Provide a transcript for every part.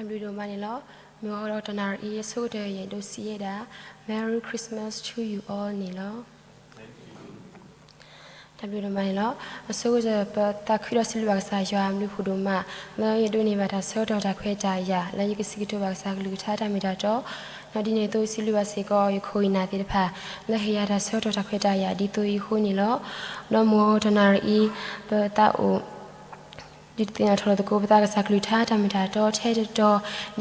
တၢ်ဘျုးဒိၣ်မးန့ၣ်လီၤ. မုၢ်ဂီၤဒီးတနၣ်ရံၣ်အံၤ အဆိကတၢၢ်ယအဲၣ်ဒိးစံးယဲဒၣ် Merry Christmas to you all န့ၣ်လီၤ. တၢ်ဘျုးဒိၣ်မးန့ၣ်လီၤ. အဆိကတၢၢ်ပသးခုဒီးစံးဘျုးဘၣ်ကစၢ်ယွၤအဘျုးဖးဒိၣ်မး, လၢယဒိးန့ၢ်ဘၣ်တၢ်ဆၢကတီၢ်တၢ်ခွဲးတၢ်ယာ် လၢယကစံးကတိၤဘၣ်ကစၢ်ကလုၢ်ကထါတၢ်မ့ၢ်တၢ်တီ, ဒီးဒ်န့ၣ်အသိးယစံးဘျုးဘၣ်စ့ၢ်ကီးယခိၣ်ယနၢ်သ့ၣ်တဖၣ် လၢဟ့ၣ်ယၤတၢ်ဆၢကတီၢ်တၢ်ခွဲးတၢ်ယာ်ဒ်သိးအံၤအဃိန့ၣ်လီၤ. ဒီးမုၢ်ဂီၤတနၣ်ရံၣ်အံၤ ပသးအိၣ် ဒုးသ့ၣ်နီၣ်ထီၣ်လိာ်သကိးပသးကစၢ်ကလုၢ်ကထါတၢ်မ့ၢ်တၢ်တီ ထဲတတီၤ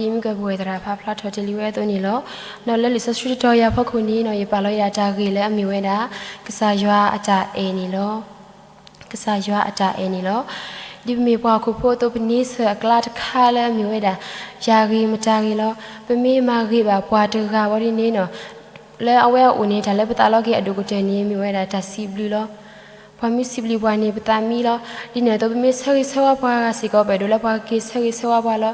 ဒ်မ့ၢ်ကပဝဲၢ်သရၣ်ဖးဖျါထီၣ်တ့ၢ်လံဝဲအသိးန့ၣ်လီၤ. ဒီးလၢလံာ်စီဆှံတတီၤအံၤအဖီခိၣ်န့ၣ် ယပာ်လီၤယဲဒၣ်တၢ်ဂ့ၢ်လၢအမ့ၢ်ဝဲဒၣ် ကစၢ်ယွၤအတၢ်အဲၣ်န့ၣ်လီၤ. ကစၢ်ယွၤအတၢ်အဲၣ်န့ၣ်လီၤ. ဒ်ပမ့ၢ်ပှၤဟီၣ်ခိၣ်ဖိအသိး ပန့ဆၢၣ်အကျါတခါလၢအမ့ၢ်ဝဲဒၣ် ယၤဂ့ၤမတၤဂ့ၤလီၤ. ပမ့ၢ်မၤဂ့ၤဘၣ်ပှၤတဂၤဝဲဒ်န့ၣ် လၢအဝဲအအိၣ်န့ၣ် တၢ်လၢပသးလီက့ၤအဒိၣ်ကတၢၢ်န့ၣ် မ့ၢ်ဝဲဒၣ်တၢ်စံးဘျုးလီၤ. ပှၤမ့ၢ်စံးဘျုးပှၤန့ၣ် ပသးမံလီၤ. ဒ်န့ၣ်အသိး ပမ့ၢ်ဆၢဂ့ၤဆၢဝါပှၤဂၤစ့ၢ်ကီး ပအဲၣ်ဒိးလၢပှၤကက့ၤဆၢဂ့ၤဆၢဝါပှၤလီၤ.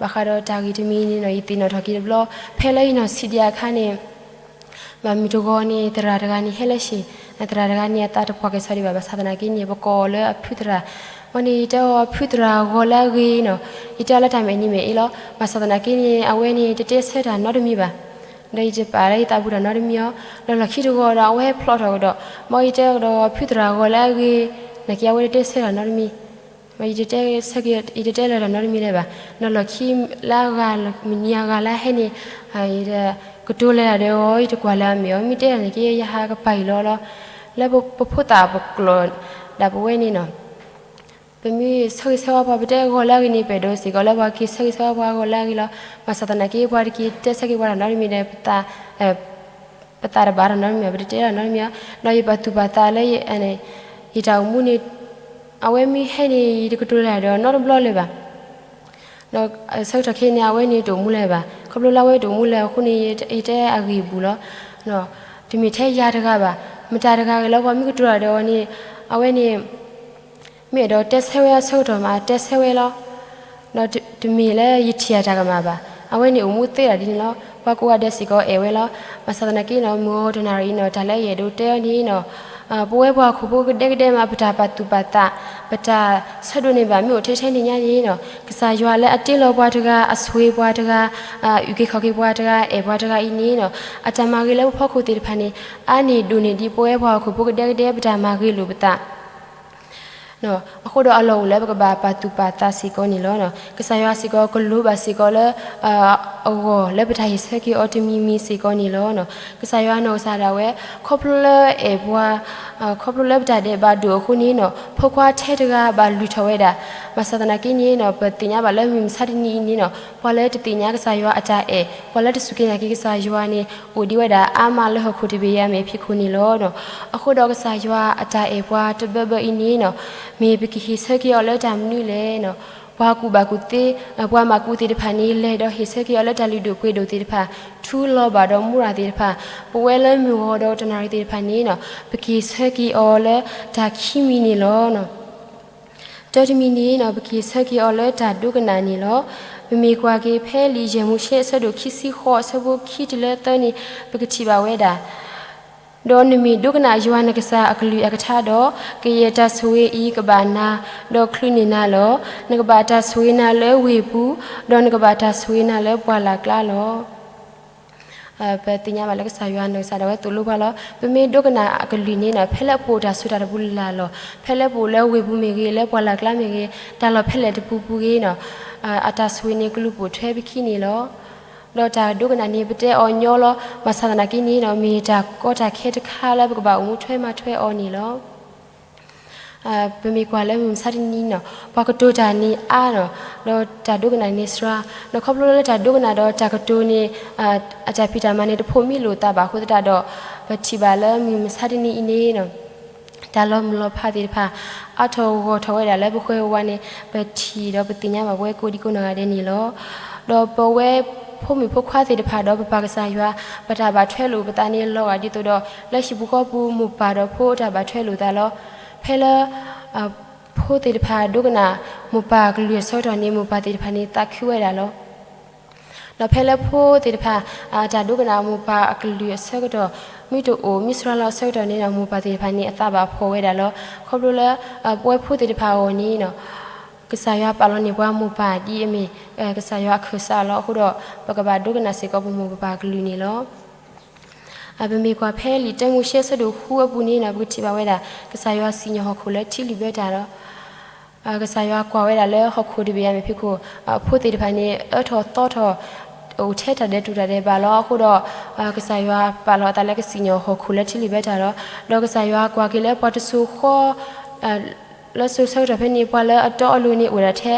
ဘၣ်ဃးဒီးတၢ်ဂ့ၢ်တမံၤန့ၣ် ယသ့ၣ်နီၣ်ထီၣ်က့ၤတဘျီ ဖဲလၢယနီၢ်ဆံးဒံးအခါန့ၣ် ဘၣ်မုၢ်တဂီၤန့ၣ် သရၣ်တဂၤန့ၣ် ဟဲလၢဟံၣ်, သရၣ်တဂၤန့ၣ် အသးတပှၢ်ကဲၣ်ဆိးဒံးဘၣ်, ဘၣ်ဆၣ်သနာ်က့န့ၣ် ပကိးအီၤလၢအဖုသရၣ်. အဃိန့ၣ် ယတဲအီၤ ဖုသရၣ်ဂီၤလၢအဂ့ၤနီၤ, ယတဲအီၤလၢတၢ်မဲာ်န့ၣ်မဲာ်အံၤလီၤ. ဘၣ်ဆၣ်သနာ်က့န့ၣ် အဝဲန့ၣ် တတဲဆၢတၢ်နီတမံၤဘၣ်. ဒီးယတပာ်လၢယသးပူၤတၢ်နီတမံၤအီၤ, ဒီးလီၢ်ခံတဂီၤဒီး အဝဲဟဲဖျိးထီၣ်ကဒီး, မ်ယတဲကဒီး ဖုသရၣ်ဂီၤလၢအဂ့ၤ, သနာ်က့အဝဲတတဲဆၢတၢ်နီတမံၤ ယတတဲဆၢက့ၤ ယတတဲလၢၤတၢ်နီတမံၤလၢၤဘၣ်. ဒီးလီၢ်ခံလၢအဂၤ မုၢ်နံၤအဂၤလၢဟဲန့ၣ် ယတကတိၤလၢၤတၢ်ဒီးအီၤ, ယတကွၢ်လၢၤအမဲာ်အီၤ, မ့ၢ်တဲတၢ်န့ၣ်က့ ယဟးကပၤအံၤလီၤလီၤ. လၢပဖိသၣ်ပကျိာ်ဒၣ်ပဝဲန့ၣ်နီၤ, ပမ့ၢ်ဆၢဂ့ၤဆၢဝါပှၤ ပတဲဂီၤလၢအဂ့ၤန့ၣ် ပအဲၣ်ဒိးစ့ၢ်ကီးလၢပှၤက့ၤဆၢဂ့ၤဆၢဝါပှၤဂီၤလၢအဂ့ၤလီၤ. ဘၣ်ဆၣ်သနာ်က့ ပှၤတက့ၤတဲဆၢက့ၤပှၤတၢ်နီတမံၤဒီး ပသးတဘၣ်တၢ်နီတမံၤဘၣ်, ပတတဲတၢ်နီတမံၤဘၣ်. ဒီးယပာ်သူၣ်ပာ်သးလၢ ယတၢ်အိၣ်မူန့ၣ် အဝဲမ့ၢ်ဟဲန့ၣ် ယတကတိၤလၢၤဒီးနီတဘျီလၢၤဘၣ်. ဒီးဆၢကတီၢ်ခဲအံၤန့ၣ် အဝဲန့ၣ်တအိၣ်မူလၢၤဘၣ်. ခီဖျိလၢအဝဲတအိၣ်မူလၢၤအဃိန့ၣ် ယတဲအဂ့ၢ်အပူၤလီၤ. တမ့ၢ်ထဲယၤတဂၤဘၣ်, မတၤတဂၤဂ့ၤလၢပှၤမ့ၢ်ကတိၤတၢ်ဒီးအီၤန့ၣ် အဝဲန့ၣ် မ့ၢ်အဲၣ်ဒိးတဲဆၢဝဲအဆၢကတီၢ်မး တဲဆၢဝဲလီၤ. ဒီးတမ့ၢ်လၢယထံၣ်အတၢ်ကမၣ်ဘၣ်. အဝဲန့ၣ်အိၣ်မူသ့ဒၣ်ဒ်န့ၣ်လီၤ. ပှၤကိးဂၤဒဲးစ့ၢ်ကီးအဲၣ်ဝဲလီၤ. ဘၣ်ဆၣ်သနာ်က့နီၤ မုၢ်ဂီၤတနၣ်ရံၣ်နီၤ တၢ်လၢယအဲၣ်ဒိးတဲအီၤန့ၣ်နီၤ ပဝဲပှၤဟီၣ်ခိၣ်ဖိကဒဲကဒဲမး ပတၢ်ပာ်သူၣ်ပာ်သး ပတၢ်ဆၢဒိးန့ၢ်ဘၣ် မ့ၢ်အိၣ်ထဲထဲန့ၣ်ညါန့ၣ်နီၤ ကစၢ်ယွၤလၢအတ့လီၤပှၤတဂၤ အဆိၣ်ဂ့ၤပှၤတဂၤ အုၣ်က့ၤခီၣ်က့ၤပှၤတဂၤ အဲၣ်ပှၤတဂၤအံၤန့ၣ်နီၤ အတၢ်မၤဂ့ၤလၢပဖီခိၣ်သ့ၣ်တဖၣ်န့ၣ် အါန့ၢ်ဒိၣ်န့ၢ်ဒံးပဝဲပှၤဟီၣ်ခိၣ်ဖိကဒဲကဒဲ ပတၢ်မၤဂ့ၤလိာ်ပသး အဃိဒီးအလီၢ်အိၣ်လၢပကဘၣ်ပာ်သူၣ်ပာ်သးစ့ၢ်ကီးန့ၣ်လီၤ. ကစၢ်ယွၤစ့ၢ်ကီးကလိၤဘၣ်စ့ၢ်ကီးလၢ အဂီၢ်လၢပတၢ်ဟ့ၣ်ဆၢက့ၤအီၤတမံၤမံၤစ့ၢ်ကီးန့ၣ်လီၤ. ကစၢ်ယွၤနီၢ်ကစၢ်ဒၣ်ဝဲ ခီဖျိလၢအဲၣ်ပှၤ ခီဖျိလၢပတၢ်ဒဲးဘးဒိၣ်အဃိန့ၣ်နီၤ ဖိခွါထဲတဂၤဘၣ်လုၢ်ထီၣ်ဝဲဒၣ်. ဘၣ်ဆၣ်သနာ်က့န့ၣ်နီၤ ပသ့ၣ်ညါဘၣ်လၢမုၢ်မဆါတနံၤအံၤန့ၣ်နီၤ ပှၤလၢတသ့ၣ်ညါကစၢ်ယွၤအတၢ်အဲၣ် ပှၤလၢတစူၢ်က့ၤနာ်က့ၤကစၢ်ယွၤန့ၣ် အိၣ်ဒံးဝဲဒၣ်အါမးလၢဟီၣ်ခိၣ်တဘ့ၣ်အံၤအမဲာ်ဖံးခိၣ်န့ၣ်လီၤ. အဃိဒီးကစၢ်ယွၤအတၢ်အဲၣ်ပှၤတဘၢဘၢအံၤန့ၣ်နီၤ မ့ၢ်ပကဟ့ၣ်ဆၢက့ၤအီၤလၢတၢ်မနုၤလဲၣ်နီၤ. ပှၤကူၣ်ဘၣ်ကူၣ်သ့ ပှၤမၤကူၣ်သ့ၣ်တဖၣ်န့ၣ် လဲၤဒီးဟ့ၣ်ဆၢက့ၤအီၤလၢတၢ်လုၢ်ဒိၣ်ပှ့ၤဒိၣ်သ့ၣ်တဖၣ် ထူလီၤဘၣ်ဒီးမူရၤသ့ၣ်တဖၣ် ပဝဲလၢမုၢ်ဂီၤဒီးတနၣ်ရံၣ်သ့ၣ်တဖၣ်န့ၣ်နီၤ ပကဟ့ၣ်ဆၢက့ၤအီၤလၢတၢ်ခံမံၤန့ၣ်လီၤ. တၢတမံၤန့ၣ်နီၤ ပကဟ့ၣ်ဆၢက့ၤအီၤလၢတၢ်ဒိကနၣ်န့ၣ်လီၤ. ပမ့ၢ်ကွၢ်က့ၤဖဲလံာ်ယဲၢ်မိၤၡ့အဆၢဒိၣ်ခံဆံဃိးအဆၢဖိခံတုၤလၢသၢန့ၣ် ပကထံၣ်ဘၣ်ဝဲဒၣ် ဒီးနမ့ၢ်ဒိကနၣ်ယွၤနကစၢ်အကလုၢ်အကထါဒီး ကယဲၢ်တၢ်ဆိၣ်ဂ့ၤအံၤကဘၣ်နၤ, ဒီးချုးန့ၢ်နၤလီၤ. နကဘၣ်တၢ်ဆိၣ်ဂ့ၤနၤလၢဝ့ၢ်ပူၤ, ဒီးနကဘၣ်တၢ်ဆိၣ်ဂ့ၤနၤလၢပှၢ်လၢ်ကျါလီၤ. ပသ့ၣ်ညါဘၣ်လၢကစၢ်ယွၤနီၢ်ကစၢ်ဒၣ်ဝဲသိၣ်လိပှၤလီၤ. ပမ့ၢ်ဒိကနၣ်အကလုၢ်န့ၣ်နီၤ ဖဲလၢပအိၣ်တၢ်စိၤတၢ်တပူၤလၢ်လီၤ. ဖဲလၢပအိၣ်လၢဝ့ၢ်ပူၤမ့ၢ်ဂ့ၤ, လၢပှၢ်လၢ်ကျါမ့ၢ်ဂ့ၤ, တၢ်လီၢ်ဖဲလဲၣ်တပူၤပူၤဂ့ၤနီၤ, အတၢ်ဆိၣ်ဂ့ၤန့ၣ်ကလူၤပိာ်ထွဲပခံန့ၣ်လီၤ. ဒီးတၢ်ဒိကနၣ်န့ၣ် ပတဲအီၤညီလီၤ. ဘၣ်ဆၣ်သနာ်က့န့ၣ်နီၤ မ့ၢ်တၢ်ကီတၢ်ခဲတခါလၢပကဘၣ်အိၣ်မူထွဲမၤထွဲအီၤန့ၣ်လီၤ. ပမ့ၢ်ကွၢ်လၢမုၢ်မဆါတနံၤနီၤ ပှၤကတိၤတၢ်န့ၣ်အါနီၤ, ဒီးတၢ်ဒိကနၣ်န့ၣ်စှၤ, ဒီးခီဖျိလၢတၢ်ဒိကနၣ်ဒီးတၢ်ကတိၤန့ၣ် အတၢ်ဖံးတၢ်မၤန့ၣ် တဖိးမံလိာ်သးဘၣ်အဃိသတးဒီး ပထံၣ်ဘၣ်လၢမုၢ်မဆါတနံၤအံၤန့ၣ်နီၤ တၢ်လီၤမုၢ်လီၤဖးသ့ၣ်တဖၣ် အါထီၣ်ဂီၢ်ထီၣ်ဝဲဒၣ်လၢပဃၢၤပူၤန့ၣ် ပထံၣ်ဒီးပသ့ၣ်ညါဘၣ်ပဝဲကိးဒံကိးနီၢ်ဂၤဒဲးန့ၣ်လီၤ. ဒီးပဝဲဖိမုၣ်ဖိခွါသ့ၣ်တဖၣ်ဒီးပပၢ်ကစၢ်ယွၤ ပတၢ်ဘၣ်ထွဲလိာ်ပသးန့ၣ်လီၤဂာ်ဒ်သိးဒီး လၢဟံၣ်ပူၤဃီပူၤမိၢ်ပၢ်ဒီးဖိအတၢ်ဘၣ်ထွဲလိာ်သးလီၤ. ဖဲလၢ ဖိသ့ၣ်တဖၣ်ဒိကနၣ်မိၢ်ပၢ်အကလုၢ်အဆၢကတီၢ်န့ၣ် မိၢ်ပၢ်သ့ၣ်တဖၣ်န့ၣ်သးခုဝဲဒၣ်လီၤ. ဒီးဖဲလၢဖိသ့ၣ်တဖၣ် အတၢ်ဒိကနၣ်မိၢ်ပၢ်အကလုၢ်အဆၢကတီၢ် မ့ၢ်တအိၣ်မ့ၢ်စှၤလီၤအဆၢကတီၢ်န့ၣ် မိၢ်ပၢ်သ့ၣ်တဖၣ်န့ၣ် အသးဘၣ်ဖှီၣ်ဝဲဒၣ်လီၤ. ခီဖျိလၢ ပဝဲဖိသ့ၣ်တဖၣ်အဂီၢ်န့ၣ် ကစၢ်ယွၤပာ်လီၤန့ၢ်ပှၤမိၢ်ပၢ်ဒ်အမ့ၢ် ကစၢ်ယွၤအခၢၣ်စးလီၤ. အဃိဒီး ပကဘၣ်ဒိကနၣ်စ့ၢ်ကီးပမိၢ်ပပၢ်အကလုၢ်န့ၣ်လီၤ. ပမ့ၢ်ကွၢ်ဖဲလံာ်တၢမိၤၡ့အဆၢဒိၣ်ဃုအပူၤန့ၣ်နီၤ ပကထံၣ်ဘၣ်ဝဲဒၣ် ကစၢ်ယွၤစံၣ်ညီၣ်ဟီၣ်ခိၣ်လၢထံလုၢ်ဘၢတၢ်လီၤ. ကစၢ်ယွၤကွၢ်ဝဲဒၣ်လၢဟီၣ်ခိၣ်တဘ့ၣ်အမဲာ်ဖံးခိၣ် အဖိသ့ၣ်တဖၣ်န့ၣ် အၢထီၣ်သီထီၣ် အိၣ်ထဲတၢ်ဒဲးတူၢ်တၢ်ဒဲးဘးလီၤ. အဃိဒီး ကစၢ်ယွၤပာ်လီၤအသးလၢကစံၣ်ညီၣ်ဟီၣ်ခိၣ်လၢထံလုၢ်ဘၢတၢ်လီၤ. ဒီးကစၢ်ယွၤကွၢ်က့ၤလၢပှၤတစိၤဃီ လၢစိၤဆၢကတီၢ်ဖဲန့ၣ် ပှၤလၢအတီအလိၤန့ၣ် အိၣ်ဒၣ်ထ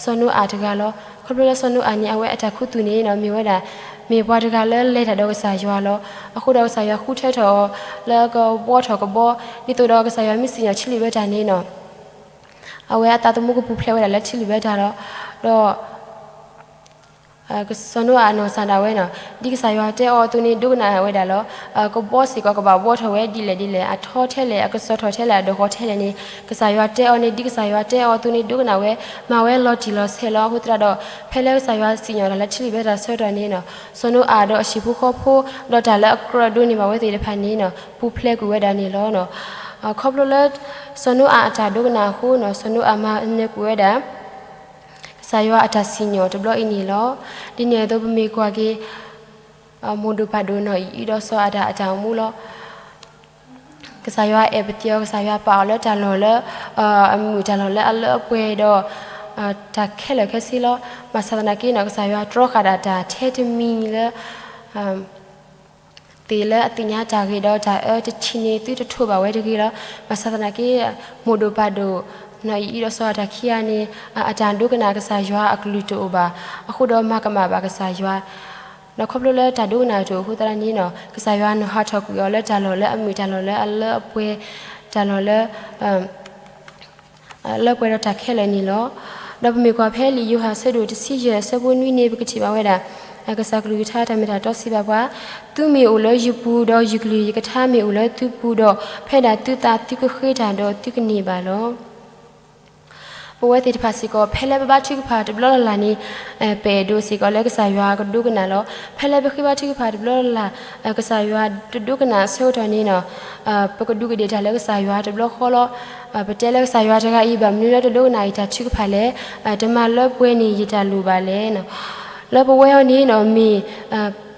ဲစီၤနိအၤတဂၤလီၤ. ခီဖျိလၢစီၤနိအၤန့ၣ် အဝဲအတၢ်ခူသူၣ်န့ၣ်နီၤ မ့ၢ်ဝဲဒၣ် မ့ၢ်ပှၤတဂၤလၢလဲၤတၢ်ဒီးကစၢ်ယွၤလီၤ. အဃိဒီးကစၢ်ယွၤဃုထၢထီၣ်အီၤ လၢကဘှီထီၣ်ကဘီ ဒ်သိးဒီးကစၢ်ယွၤမ့ၢ်စံၣ်ညီၣ်ထံလုၢ်ဘၢတၢ်န့ၣ်နီၤ အဝဲအသးသမူကပူၤဖျဲးဝဲဒၣ်လၢထံလုၢ်ဘၢတၢ်လီၤ. ဒီး စီၤနိအၤအနီၢ်ကစၢ်ဒၣ်ဝဲနီၤ ဒ်ကစၢ်ယွၤတဲအီၤအသိးန့ၣ် ဒိကနၣ်ဝဲဒၣ်လီၤ. ကဘီစ့ၢ်ကီးကဘၣ်ဘှီထီၣ်ဝဲဒ်လဲၣ်ဒ်လဲၣ် အထီထဲလဲၣ် အကစီၤထီၣ်ထဲလဲၣ် အဒိၣ်ဃီထဲလဲၣ်န့ၣ် ကစၢ်ယွၤတဲအီၤန့ၣ် ဒ်ကစၢ်ယွၤတဲအီၤအသိးန့ၣ် ဒိကနၣ်ဝဲ မၤဝဲလီၤတံၢ်လီၤဆဲးလီၤ. အဃိသတးဒီး ဖဲလၢကစၢ်ယွၤစံၣ်ညီၣ်တၢ်လၢထံလုၢ်ဘၢတၢ်ဆၢကတီၢ်န့ၣ်နီၤ စီၤနိအၤဒီးအဟံၣ်ဖိဃီဖိ ဒီးတၢ်လၢအကြၢးဒိးန့ၢ်ဘၣ်ဝဲသ့ၣ်တဖၣ်န့ၣ်နီၤ ပူၤဖျဲးကွံာ်ဝဲဒၣ်န့ၣ်လီၤ. ခီဖျိလၢ စီၤနိအၤအတၢ်ဒိကနၣ်အဃိနီၤ စီၤနိအၤမၤနၢၤကွံာ်ဝဲဒၣ် ကစၢ်ယွၤအတၢ်စံၣ်ညီၣ်တဘျီအံၤန့ၣ်လီၤ. ဒ်န့ၣ်အသိးပမ့ၢ်ကွၢ်က့ၤ မိၢ်ဒိၣ်ပၢ်ဒိၣ်နီၢ်အံၣ်အံၤဒီးစီၤအၤဒၣ်အတၢ်အိၣ်မူလီၤ. ကစၢ်ယွၤအဲၣ်ပသ့ၣ်အီၤ ကစၢ်ယွၤပာ်အီၤလၢတၢ်လီၢ်လၢ အမုာ်တၢ်လီၢ်လၢအလၢအပှဲၤဒီး တၢ်ခဲလၢာ်ခဲဆ့လီၤ. ဘၣ်ဆၣ်သနာ်က့နီၤ ကစၢ်ယွၤတြီဃာ်ဒၣ်တၢ်ထဲတမံၤလၢ သ့ၣ်လၢအသ့ၣ်ညါတၢ်ဂ့ၤဒီးတၢ်အၢတထံၣ်န့ၣ် သုတထိးဘၣ်ဝဲတဂ့ၤလီၤ. ဘၣ်ဆၣ်သနာ်က့ မိၢ်ဒိၣ်ပၢ်ဒိၣ် နီၢ်အံၣ်အံၤဒီးစီၤအၤဒၣ်ခံဂၤန့ၣ် အတၢ်ဒိကနၣ်ကစၢ်ယွၤအကလုၢ်တအိၣ်ဘၣ်. အဃိဒီးမၤကမၣ်ဘၣ်ကစၢ်ယွၤ ဒီးခီဖျိလၢတၢ်ဒိကနၣ်တအိၣ်အဃိသတးန့ၣ်နီၤ ကစၢ်ယွၤနီၤဟးထီၣ်ကွံာ်အီၤလၢတၢ်လီၢ်လၢအမုာ် တၢ်လီၢ်လၢအလၢအပှဲၤ တၢ်လီၢ်လၢ လၢပှဲၤဒီးတၢ်ခဲလၢာ်န့ၣ်လီၤ. ဒီးပမ့ၢ်ကွၢ်ဖဲလံာ်ယိၤဟၣ်အဆၢဒိၣ်တဆံယဲၢ်အဆၢဖိနွံန့ၣ် ပကထံၣ်ဘၣ်ဝဲဒၣ် ကစၢ်ကလုၢ်ကထါတၢ်မ့ၢ်တၢ်တီစံးဘၣ်ပှၤ, သုမ့ၢ်အိၣ်လၢယပူၤ, ဒီးယကလုၢ်ယကထါမ့ၢ်အိၣ်လၢသုပူၤဒီး, ဖဲဒၣ်သုသးသုကဃ့တၢ်ဒီးသုကန့ၢ်ဘၣ်လီၤ. ပဝဲသ့ၣ်တဖၣ်စ့ၢ်ကီး ဖဲလၢပဘါထုကဖၣ်တဘျီလၢ်လၢ်န့ၣ်, ပအဲၣ်ဒိးစ့ၢ်ကီးလၢကစၢ်ယွၤကဒိကနၣ်လီၤ. ဖဲလၢပဃ့ဘါထုကဖၣ်တဘျီလၢ်လၢ်, ကစၢ်ယွၤတဒိကနၣ်အဆၢကတီၢ်န့ၣ်နီၤ, ပကဒူးကဒ့ၣ်တၢ်လၢကစၢ်ယွၤတဘျီဃီလီၤ. ပတဲလၢကစၢ်ယွၤတဂၤအံၤ ဘၣ်မနုၤလၢတဒိကနၣ်အံၤတၢ်ထုကဖၣ်လဲၣ်, တမၤလၢပှဲၤန့ၢ်ယတၢ်လိၣ်ဘၣ်လဲၣ်. လၢပဝဲအံၤန့ၣ်နီၤ မ့ၢ်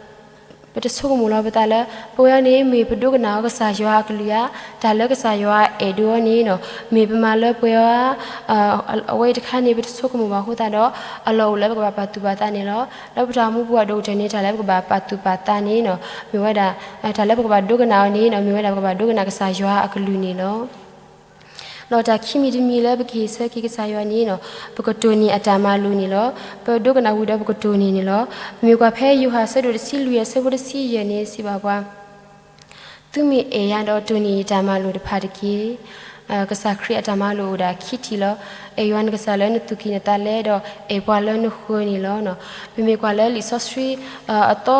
ပတဆိကမိၣ်လီၤပသးလၢ ပဝဲအံၤန့ၣ်မ့ၢ်ပဒိကနၣ်အီၤကစၢ်ယွၤအကလုၢ်ဧါ, တၢ်လၢကစၢ်ယွၤအဲၣ်ဒိးအီၤန့ၣ်နီၤ, မ့ၢ်ပမၤလၢပှဲၤအီၤဧါ, အဝဲအံၤတခါန့ၣ် ပတဆိကမိၣ်ဘၣ်အဃိသတးဒီး အလီၢ်အိၣ်လၢပကဘၣ်ပာ်သူၣ်ပာ်သးန့ၣ်လီၤ. လၢပတၢ်အိၣ်မူပူၤအဒိၣ်ကတၢၢ်န့ၣ် တၢ်လၢပကဘၣ်ပာ်သူၣ်ပာ်သးန့ၣ်နီၤ, မ့ၢ်ဝဲဒၣ် တၢ်လၢပကဘၣ်ဒိကနၣ်အီၤန့ၣ်နီၤ, မ့ၢ်ဝဲဒၣ်ပကဘၣ်ဒိကနၣ်ကစၢ်ယွၤအကလုၢ်န့ၣ်လီၤ. ဒီးတၢ်ခံမံၤတမံၤလၢပကဟ့ၣ်ဆၢက့ၤကစၢ်ယွၤန့ၣ်နီၤ, ပကတိၢ်န့ၢ်အတၢ်မၤလိာ်န့ၣ်လီၤ. ပဒိကနၣ်ဝံၤဒီးပကတိၢ်န့ၢ်န့ၣ်လီၤ. ပမ့ၢ်ကွၢ်ဖဲယိၤဟၣ်အဆၢဒိၣ်တဆံလွံၢ်အဆၢဖိတဆံယဲၢ်န့ၣ်စံးဘၣ်ပှၤ, သုမ့ၢ်အဲၣ်ယၤဒီးတိၢ်န့ၢ်ယတၢ်မၤလိာ်တဖၣ်တက့ၢ်. ကစၢ်ခရံာ်အတၢ်မၤလိာ်အိၣ်ဒၣ်ခံထံၣ်လီၤ. အဲၣ်ယွၤနကစၢ်လၢနသူၣ်ကံၢ်နသးလဲဒီး အဲၣ်ပှၤလၢနဃၢၤန့ၣ်လီၤ. ပမ့ၢ်ကွၢ်လၢလံာ်စီဆှံ အသီ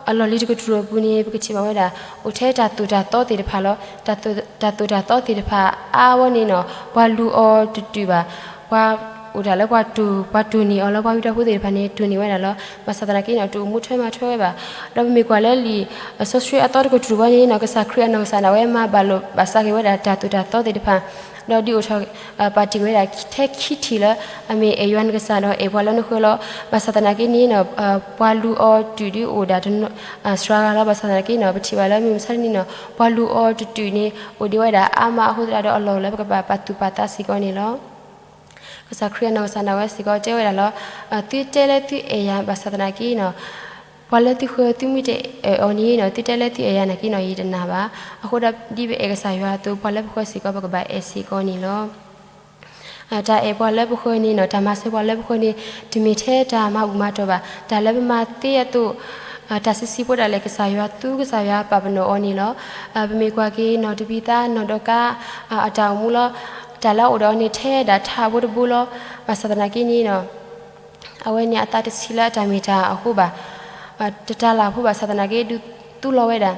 အလီၢ်လံၤတကတြူၢ်အပူၤန့ၣ် ပကထံၣ်ဘၣ်ဝဲဒၣ် အိၣ်ထဲတၢ်သိၣ်တၢ်သီသ့ၣ်တဖၣ်လီၤ. တၢ်သိၣ်တၢ်သီသ့ၣ်တဖၣ်အါဝဲန့ၣ်နီၤ ပှၤလူၤအီၤတတုာ်ဘၣ်. ပှၤအိၣ်တၢ်လၢပှၤတိၢ် ပှၤတိၢ်န့ၢ်အီၤလၢပှၤဝံတၢ်ဖိသ့ၣ်တဖၣ်န့ၣ် တိၢ်န့ၢ်ဝဲဒၣ်လီၤ. ဘၣ်ဆၣ်သနာ်က့နီၤ တအိၣ်မူထွဲမၤထွဲဝဲဘၣ်. ဒီးပမ့ၢ်ကွၢ်လၢလံာ်စီဆှံအသီတကတြူၢ်ဝဲန့ၣ်နီၤ ကစၢ်ခရံာ်အနီၢ်ကစၢ်ဒၣ်ဝဲမၤဘၣ်လိာ်ဘၣ်စးက့ၤဝဲဒၣ်တၢ်သိၣ်တၢ်သီသ့ၣ်တဖၣ် ဒီးဒုးအိၣ်ထီၣ် ပာ်တ့ၢ်ဝဲဒၣ်ထဲခံထံၣ်လၢ အမ့ၢ်အဲၣ်ယွၤနကစၢ်ဒီးအဲၣ်ပှၤလၢနဃၢၤလီၤ. ဘၣ်ဆၣ်သနာ်က့န့ၣ်နီၤ ပှၤလူၤအီၤတတုာ်ဒုးအိၣ်ဒၣ် စှၤဂၤလီၤ. ဘၣ်ဆၣ်သနာ်က့နီၤ ပထံၣ်ဘၣ်လၢမုၢ်မဆါတနံၤနီၤ ပှၤလူၤအီၤတတုာ်န့ၣ် အိၣ်ဒံးဝဲဒၣ်အါမးအဃိသတးဒီးအလီၢ်အိၣ်လၢပကဘၣ်ပာ်သူၣ်ပာ်သးစ့ၢ်ကီးန့ၣ်လီၤ. ကစၢ်ခရံာ်အနီၢ်ကစၢ်ဒၣ်ဝဲစ့ၢ်ကီးတဲဝဲဒၣ်လီၤ. သုတဲလၢသုအဲၣ်ယၤဘၣ်ဆၣ်သနာ်က့နီၤ ပှၤလၢသုဃၢၤသုမ့ၢ်တအဲၣ်အီၤန့ၣ်နီၤ သုတဲလၢသုအဲၣ်ယၤနာ်က့နီၤ ယတနာ်ဘၣ်. အဃိဒီးဒ်ပအဲၣ်ကစၢ်ယွၤအသိး ပှၤလၢပဃၢၤစ့ၢ်ကီး ပကဘၣ်အဲၣ်စ့ၢ်ကီးန့ၣ်လီၤ. တၢ်အဲၣ်ပှၤလၢပဃၢၤန့ၣ်နီၤ တၢ်မၤစၢၤပှၤလၢပဃၢၤန့ၣ် တမ့ၢ်ထဲတၢ်မၤဘူၣ်မၤတီၢ်ဘၣ်. တၢ်လၢပမၤသ့အသိး တၢ်ဆံးဆံးဖိဒၣ်လဲာ် ကစၢ်ယွၤသူကစၢ်ယွၤပာ်ပနီၣ်အီၤန့ၣ်လီၤ. ပမ့ၢ်ကွၢ်က့ၤနီၢ်တဘံၤသါနီၢ်ဒီကါ အတၢ်အိၣ်မူလီၤ. တၢ်လၢအအိၣ်ဒီးအီၤန့ၣ်ထဲဒၣ်ထးဖိတဘိလီၤ. ဘၣ်ဆၣ်သနာ်က့န့ၣ်နီၤ အဝဲန့ၣ်အသးတဆံးလၢအတၢ်မ့ၢ်တၢ်အဃိဘၣ်. တတၤလၢ်ဖိဘၣ်ဆၣ်သနာ်က့ ဒုးသူလီၤဝဲဒၣ်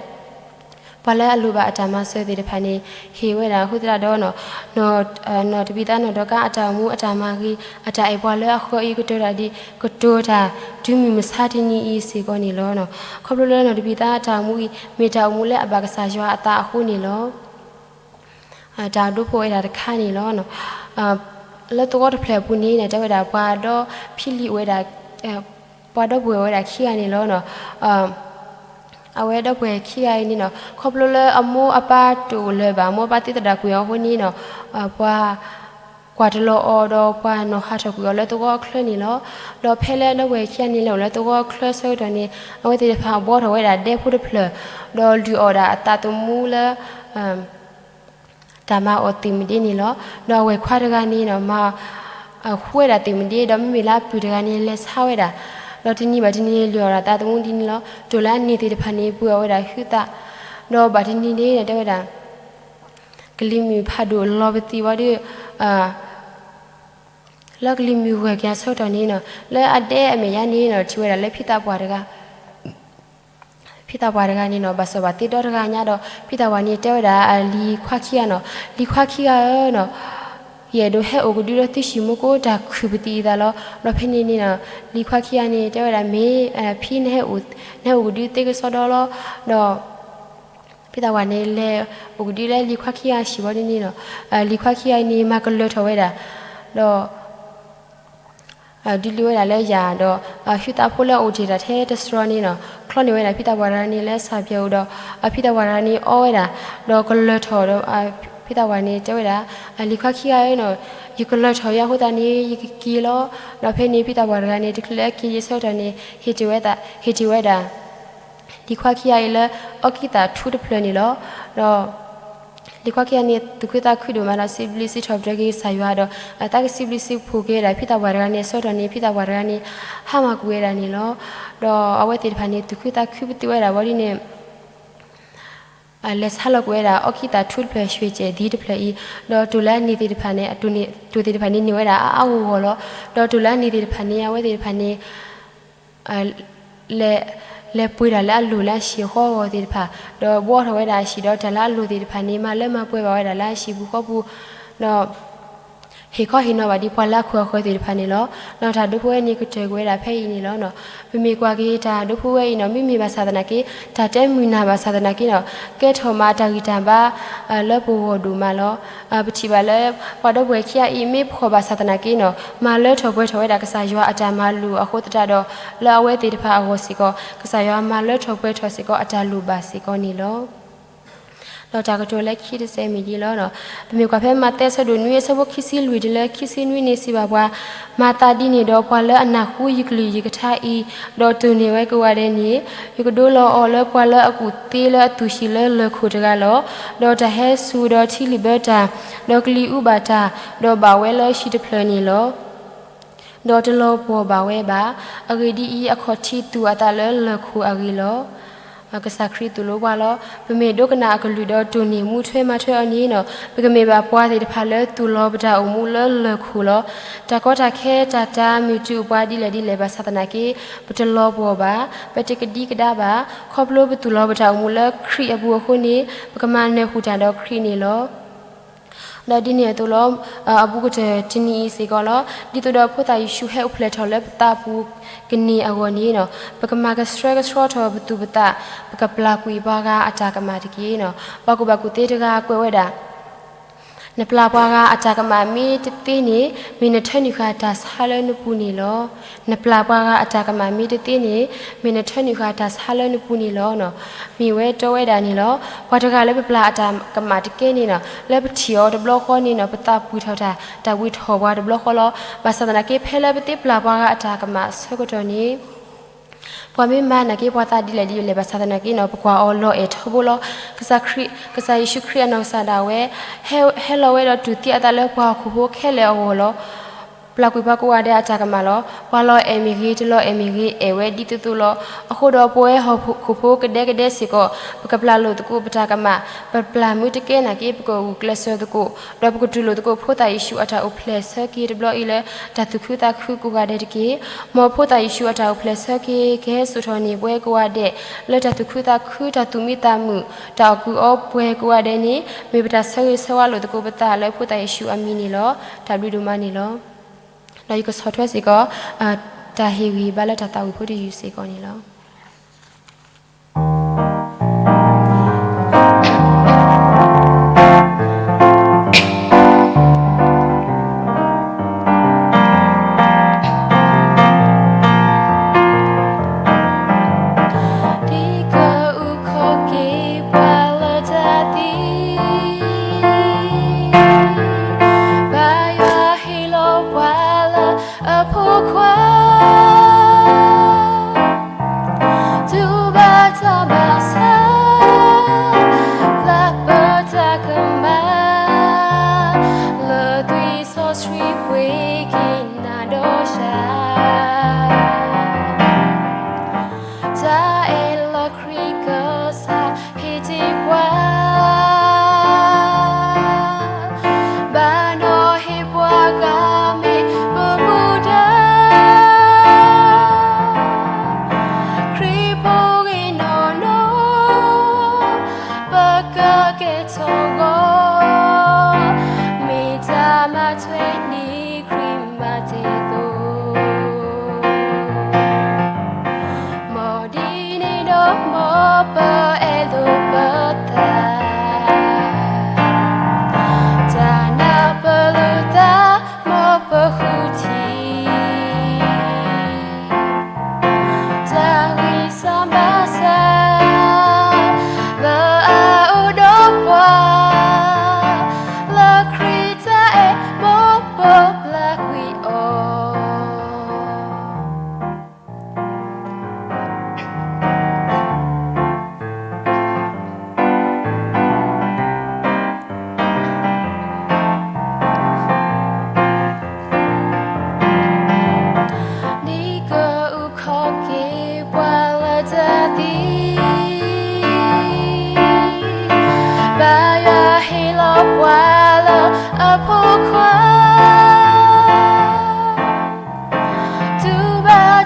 ပှၤလၢအလိၣ်ဘၣ်အတၢ်မၤစၢၤသ့ၣ်တဖၣ်န့ၣ် ဟ့ၣ်ဝဲဒၣ်အဃိသတးဒီး နီၢ်တဘံၤသါနီၢ်ဒီကါအတၢ်အိၣ်မူအတၢ်မၤဂ့ၤ အတၢ်အဲၣ်ပှၤလၢအဃၢၤအံၤ ကတၢၢ်တၢ်ဒ် ကတိၤတၢ်တုၤမုၢ်မဆါတနံၤအံၤစ့ၢ်ကီးန့ၣ်လီၤ. ခီဖျိလၢနီၢ်တဘံၤသါအတၢ်အိၣ်မူအံၤ မ့ၢ်တၢ်အိၣ်မူလၢအဘၣ်ကစၢ်ယွၤအသးအဃိန့ၣ်လီၤ. တၢ်ဒိဖိဝဲဒၣ်တခါန့ၣ်လီၤ. လၢသဝီတဖျၢၣ်အပူၤန့ၣ် တဲဝဲဒၣ်ပှၤဒီဖံလံၤအိၣ်ဝဲဒၣ်, ပှၤဒီပုၢ်ဝဲၢ်အိၣ်ဝဲဒၣ်ခံဂၤန့ၣ်လီၤ. အဝဲဒီပုၢ်ဝဲၢ်ခံဂၤအံၤန့ၣ်နီၤ ခီဖျိလၢအမိၢ်အပၢ်တအိၣ်လၢၤဘၣ်, အမိၢ်အပၢ်သံသဒၣ်ကွံာ်အီၤအဃိန့ၣ်နီၤ, ပှၤကွၢ်တလီၤအီၤဒီးပှၤနီၤဟးထီၣ်ကွံာ်အီၤလၢသဝီအချၢန့ၣ်လီၤ. ဒီးဖဲလၢဒီပုၢ်ဝဲၢ်ခံဂၤန့ၣ် လဲၤအိၣ်လၢသဝီအချၢဆၢကတီၢ်န့ၣ် အဝဲသ့ၣ်တဖၣ်ဘှီထီၣ်ဝဲဒၣ်ဒဲဖိတဖျၢၣ်, ဒီးလုၢ်အီၣ်ဒၣ်အသးသမူလၢ တၢ်မၤအီၣ်သ့ၣ်မတ့န့ၣ်လီၤ. ဒီးအဝဲၢ်ခွါတဂၤန့ၣ်နီၤ မၤ ဃုဝဲဒၣ်သ့ၣ်မတ့, ဒီးမ့မ့ၢ်လၢအပုၢ်တဂၤန့ၣ် လဲၤဆါဝဲဒၣ်, ဒီးတနံၤဘၣ်တနံၤန့ၣ် လုၢ်အီၣ်ဒၣ်သးသမူဒ်န့ၣ်လီၤ. တိၢ်လၢအန့ၢ်သ့ၣ်တဖၣ်န့ၣ် ပှ့ၤအီၣ်ဝဲဒၣ်ဟုသး, ဒီးဘၣ်တနံၤန့ၣ် တဲဝဲဒၣ် ကလံၤမုၢ်ဖးဒိၣ်လီၤပသံဝံၤဒီး လၢကလံၤမုၢ်ဂၢၢ်က့ၤအဆၢကတီၢ်န့ၣ်နီၤ လၢအဒဲအမဲာ်ညါန့ၣ်နီၤ ထံၣ်ဝဲဒၣ်လၢဖံသးပှၢ်တဂၤ ဖံသးပှၢ်တဂၤန့ၣ်နီၤ ဘၣ်စီၣ်ဘၣ်သ့ဒီတဂၤညါဒီး ဖံသးပှၢ်န့ၣ်တဲဝဲဒၣ် လံၤခွါခံဂၤနီၤ, လံၤခွါခံဂၤဧၢနီၤ, ယအဲၣ်ဒိးဟဲအိၣ်ကဒုဒီးသုဟံၣ်မူကိ တၢ်ခုၣ်ပသံအသးလီၤ. ဒီးဖဲန့ၣ်န့ၣ်နီၤ လံၤခွါခံဂၤန့ၣ် တဲဝဲဒၣ် မ့ၢ် ဖံ နဟဲအိၣ်ကဒုသ့ကစီဒီလီၤ. ဒီး ဖံသးပှၢ်န့ၣ် လဲၤအိၣ်ကဒုလၢလံၤခွါခံဂၤအဟံၣ်ဝံၤန့ၣ်နီၤ လံၤခွါခံဂၤအံၤန့ၣ် မၤကလၢၤထီၣ်ဝဲဒၣ် ဒီး ဒုးလုာ်ဝဲဒၣ်လၢယၤဒီး ဟုသးဖိလၢအအိၣ်တ့ၢ်တၢ်ထဲတစှီၤန့ၣ်နီၤ ချီန့ၢ်ဝဲဒၣ်ဖံသးပှၢ်တဂၤန့ၣ်လၢစၢ်ဖၠဲးအိၣ်ဒီး ဖံသးပှၢ်တဂၤန့ၣ်အီဝဲဒၣ် ဒီးကလၢၤထီၣ်ဒီး ဖံသးပှၢ်န့ၣ်တဲဝဲဒၣ် လံၤခွါခံဂၤဧၢနီၤ ယကလၢၤထီၣ်ယၤအဃိသတးန့ၣ် ယကက့ၤလီၤ. ဒီးဖဲန့ၣ်ဖံသးပှၢ်တဂၤန့ၣ် တချုးလၢအက့ၤယဆၢကတီၢ်န့ၣ် ဟ့ၣ်တ့ၢ်ဝဲဒၣ် ဟ့ၣ်တ့ၢ်ဝဲဒၣ် လံၤခွါခံဂၤအံၤလၢအီၣ်ကံၢ်သးထူတဖျၢၣ်န့ၣ်လီၤ. ဒီး လံၤခွါခံဂၤန့ၣ် သူၣ်ခုသးခုဒိၣ်မးဒီး စံးဘျုးစံးထီၣ်ပတြၢၤက့ၤကစၢ်ယွၤဒီး သးကစံးဘျုးစံးဖှိၣ်က့ၤဝဲဒၣ်ဖံသးပှၢ်တဂၤန့ၣ် အဆၢကတီၢ်န့ၣ် ဖံသးပှၢ်တဂၤန့ၣ် ဟါမၢ်ကွံာ်ဝဲဒၣ်န့ၣ်လီၤ. ဒီးအဝဲသ့ၣ်တဖၣ်န့ၣ် သူၣ်ခုသးခုပသူဝဲဒၣ်ဝံၤဒ်န့ၣ် လဲၤဆါလီၤကွံာ်ဝဲဒၣ် အီၣ်ကံၢ်သးထူတဖျၢၣ် ရွှေကျဲ သံတဖျၢၣ်အံၤ, ဒီးတိၢ်လၢအန့ၢ်သ့ၣ်တဖၣ်န့ၣ် တိၢ်သ့ၣ်တဖၣ်န့ၣ် န့ၢ်ဝဲဒၣ်အါအါဂီၢ်ဂီၢ်လီၤ. ဒီးတိၢ်လၢအန့ၢ်သ့ၣ်တဖၣ်န့ၣ် အဝဲသ့ၣ်တဖၣ်န့ၣ် လဲၤ လဲၤပှ့ၤတၢ်လၢအလိၣ်လၢအဟံၣ်အဃီအဂီၢ်သ့ၣ်တဖၣ်, ဒီးဘှီထီၣ်ဝဲဒၣ်အဟံၣ်ဒီးတၢ်လၢအလိၣ်သ့ၣ်တဖၣ်န့ၣ် မၤလၢမၤပှဲၤဘၣ်ဝဲဒၣ်လၢအဟံၣ်ပူၤဃီပူၤ, ဒီး ဟ့ၣ်ခီဟ့ၣ်နီၤဘၣ်ဒ်ပှၤလၢအခိၣ်အဃၢၤသ့ၣ်တဖၣ်န့ၣ်လီၤ. ဒီးတၢ်ဒိဖိဝဲန့ၣ်ကတၢၢ်ကွံာ်ဝဲဒၣ်ဖဲအံၤန့ၣ်လီၤ. ပမ့ၢ်ကွၢ်က့ၤတၢ်ဒိဖိဝဲအံၤနီၤ မ့မ့ၢ်ဘၣ်ဆၣ်သနာ်က့ တၢ်တဲမုာ်နၢ်ဘၣ်ဆၣ်သနာ်က့နီၤ ကဲထီၣ်မးတၢ်ဂံၢ်တၢ်ဘါ လၢပဂီၢ်ဒိၣ်မးလီၤ. ပထံၣ်ဘၣ်လၢ ပှၤဒီပုၢ်ဝဲၢ်ခံဂၤအံၤ မ့ၢ်ဖှီၣ်ဘၣ်ဆၣ်သနာ်က့နီၤ မၤလၢထီၣ်ပှဲၤထီၣ်ဝဲဒၣ်ကစၢ်ယွၤအတၢ်မၤလိာ်အဃိသတးဒီး လၢအဝဲသ့ၣ်တဖၣ်အဂီၢ်စ့ၢ်ကီး ကစၢ်ယွၤမၤလၢထီၣ်ပှဲၤထီၣ်စ့ၢ်ကီးအတၢ်လိၣ်ဘၣ်စ့ၢ်ကီးန့ၣ်လီၤ. ဒီးတၢ်ကတိၤလၢခံတစဲးမ့ၢ်ဒ်လီၤ. ပမ့ၢ်ကွၢ်ဖဲမးသဲအဆၢဒိၣ်နွံအဆၢဖိခံဆံလွံၢ်တုၤလၢခံဆံနွံန့ၣ်စံးဘၣ်ပှၤ, မၤသးဒ်န့ၣ်ဒီးပှၤလၢအနၢ်ဟူယကလုၢ်ယကထါအံၤ, ဒီးတိၢ်န့ၢ်ဝဲကိးဂၤဒဲးန့ၣ်, ယကဒိလီၤအီၤလၢပှၤလၢအကူၣ်သ့လၢအသူၣ်ဟံၣ်လၢလၢၢ်ခိၣ်တဂၤလီၤ. ဒီးတၢ်ဟဲစူၤဒီးထံလုၣ်ဘၢတၢ်, ဒီးကလံၤအူဘၣ်တၢ်, ဒီးဘၣ်ဝဲလၢဟံၣ်တဖျၢၣ်န့ၣ်လီၤ. ဒီးတလီၤပှီၢ်ဘၣ်ဝဲဘၣ်. အဂ့ၢ်ဒ်အံၤ, အခီၣ်ထံးသူၣ်အသးလၢလၢၢ်ခိၣ်အဂ့ၢ်လီၤ. ကစၢ်ခရံာ်သိၣ်လိပှၤလီၤ. ပမ့ၢ်ဒိကနၣ်အကလုၢ်ဒီးတိၢ်န့ၢ်မူထွဲမၤထွဲအီၤန့ၣ်နီၤ, ပကမ့ၢ်ဘၣ်ပှၤသ့ၣ်တဖၣ်လၢသူၣ်လီၤပတၢ်အိၣ်မူလၢလၢၢ်ခိၣ်လီၤ. တၢ်ကီတၢ်ခဲတၢ်တၢ်မုၢ်တုၤပှၤဒ်လဲၣ်ဒ်လဲၣ်ဘၣ်ဆၣ်သနာ်က့, ပတလီၤပှီၢ်ဘၣ်, ပတကဒံကဒါဘၣ်. ခီဖျိပသူၣ်လီၤပတၢ်အိၣ်မူလၢခရံာ်အပူၤအဃိန့ၣ်, ပကမၤနၢၤဃုာ်တၢ်ဒီးခရံာ်န့ၣ်လီၤ. ဒီးဒ်န့ၣ်အသိးလီၤ. အဘူးကတၢၢ်တနံၤအံၤစ့ၢ်ကီးလီၤ. ဒ်သိးဒီးဖိသၣ်ယ့ၣ်ၡူးဟဲအိၣ်ဖျဲၣ်ထီၣ်လၢပသးပူၤကန့ၢ်အဂီၢ်န့ၣ်နီၤ, ပကမၤကဆှဲကဆှီထီၣ်ပသူၣ်ပသး, ပကပျၢ်ကွံာ်ပှၤဂၤအတၢ်ကမၣ်တက့ၢ်နီၤ. ပှၤကူၣ်ဘၣ်ကူၣ်သ့တဂၤကွဲးဝဲဒၣ် နပျၢ်ပှၤဂၤအတၢ်ကမၣ်မ့ၢ်တသ့န့ၣ်, မ့ၢ်နထၢနုာ်ဃာ်တၢ်ဆါလၢနပူၤန့ၣ်လီၤ. နပျၢ်ပှၤဂၤအတၢ်ကမၣ်မ့ၢ်တသ့န့ၣ်, မ့ၢ်နထၢနုာ်ဃာ်တၢ်ဆါလၢနပူၤန့ၣ်လီၤ. မ့ၢ်ဝဲတဲဝဲဒၣ်န့ၣ်လီၤ. ပှၤတဂၤလၢပပျၢ်အတၢ်ကမၣ်တကဲန့ၣ်နီၤ, လၢပထံၣ်အီၤတဘျီဃီန့ၣ်နီၤ, ပသးပှံၢ်ထီၣ်တၢ်, တၢ်ဝံၤထီၣ်ပှၤတဘျီဃီလီၤ. ဘၣ်ဆၣ်သနာ်က့ ဖဲလၢပသ့ပျၢ်ပှၤဂၤအတၢ်ကမၣ်အဆၢကတီၢ်န့ၣ် ပှၤမ့ၢ်မၤနာ်က့ပှၤသးဒ်လဲၣ်ဒ်လဲၣ်ဘၣ်ဆၣ်သနာ်က့နီၤ, ပကွၢ်အီၤလီၤအဲၣ်ထီဘိလီၤ. ကစၢ်ခရံာ်, ကစၢ်ယ့ၣ်ၡူးခရံာ်အနီၢ်ကစၢ်ဒၣ်ဝဲ ဟဲ, ဟဲလီၤဝဲဒီးတူၢ်သံအသးလၢပှၤဟီၣ်ခိၣ်ဖိခဲလၢာ်အဂီၢ်လီၤ. ပျၢ်ကွံာ်ပှၤကိးဂၤဒဲးအတၢ်ကမၣ်လီၤ. ပှၤလီၤအဲၣ်မ့ၢ်ဂ့ၤ, တလီၤအဲၣ်မ့ၢ်ဂ့ၤ, အဲၣ်ဝဲဒ်သိးသိးလီၤ. အဃိဒီးပဝဲဟီၣ်ခိၣ်ဖိကဒဲကဒဲစ့ၢ်ကီး, ပကပျၢ်လိာ်သကိးပတၢ်ကမၣ်, ပပျၢ်မ့ၢ်တကဲနာ်က့ ပကဂုာ်ကျဲးစၢးသကိး, ဒီးပကတူၢ်လိာ်သကိးဖိသၣ်ယ့ၣ်ၡူးအတၢ်အိၣ်ဖျဲၣ်ဆၢက့ၤတဘျီအံၤလၢ တၢ်သူၣ်ခုသးခုကိးဂၤဒဲးတက့ၢ်. မ်ဖိသၣ်ယ့ၣ်ၡူးအတၢ်အိၣ်ဖျဲၣ်ဆၢက့ၤ ကဟဲစိာ်ထီၣ်န့ၢ်ပဝဲကိးဂၤဒဲး လၢတၢ်သူၣ်ခုသးခု, တၢ်သူၣ်မံသးမုာ်, တၢ်အီၣ်ကုးအီပှဲၤကိးဂၤဒဲးန့ၣ် မ့ၢ်ပတၢ်ဆၢဂ့ၤဆၢဝါလိာ်သကိးပသးလၢဖိသၣ်ယ့ၣ်ၡူးအမံၤန့ၣ်လီၤ. တၢ်ဘျုးဒိၣ်မးန့ၣ်လီၤ. ဒီးယကဆီၣ်ထွဲစ့ၢ်ကီး တၢ်ဟ့ၣ်ဂံၢ်ဘါလၢတၢ်သးဝံၣ်ဖိတယုၢ်စ့ၢ်ကီးန့ၣ်လီၤ.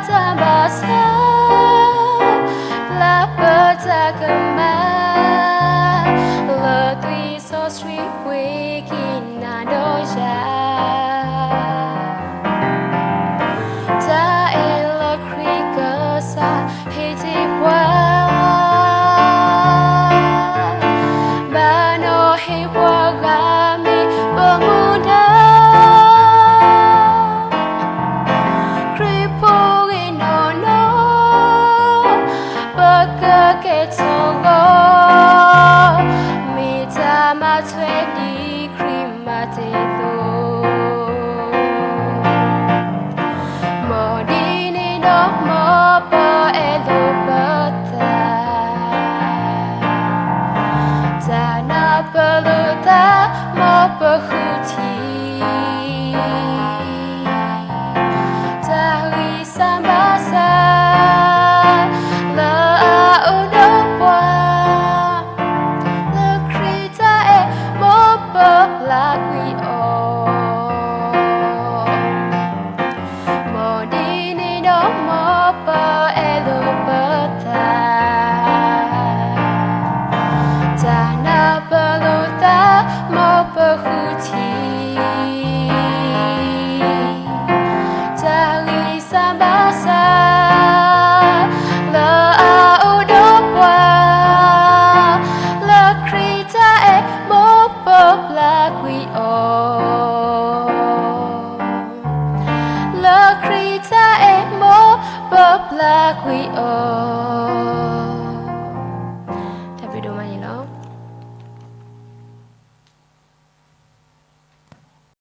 တၢ်ဘၣ်ဆၣ်, ပျၢ်ပတၢ်ကမၣ်, လၢသွံၣ်စီဆှံပှ့ၤက့ၤနၤဒီးယၤ, တၢ်အဲၣ်လၢခရံာ်ကစၢ်ဟ့ၣ်တ့ၢ်ပှၤ, ဘၣ်နီၣ်ဟ့ၣ်ပှၤဂၤမ့ၢ်ပမူဒါ ခရံာ်ဖိဂ့ၤနီၢ်နီၢ်, ပကကဲထီၣ်ဂီၤ, မ့ၢ်တၢ်မၤထွဲဒ်ခရံာ်မၤတ့ၢ်အသိး, မ်ဒ်န့ၣ်ဒီးမ်ပအဲၣ်လိာ်ပသး တၢ်နၢ်ပၢၢ်လိာ်သး မ်ပဃုထံၣ် တၢ်ဂံၢ်စၢ်ဘါစၢ် လၢအအိၣ်ဒီးပှၤ, လၢခရံာ်တၢ်အဲၣ် မ်ပပျၢ်ကွံာ်အီၤ, မ်ဒ်န့ၣ်ဒီးမ်ပအဲၣ်လိာ်ပသး တၢ်နၢ်ပၢၢ်လိာ်သး မ်ပဃုထံၣ် တၢ်ဂံၢ်စၢ်ဘါစၢ် လၢအအိၣ်ဒီးပှၤ, လၢခရံာ်တၢ်အဲၣ် မ်ပပျၢ်ကွံာ်အီၤ, လၢခရံာ်တၢ်အဲၣ် မ်ပပျၢ်ကွံာ်အီၤ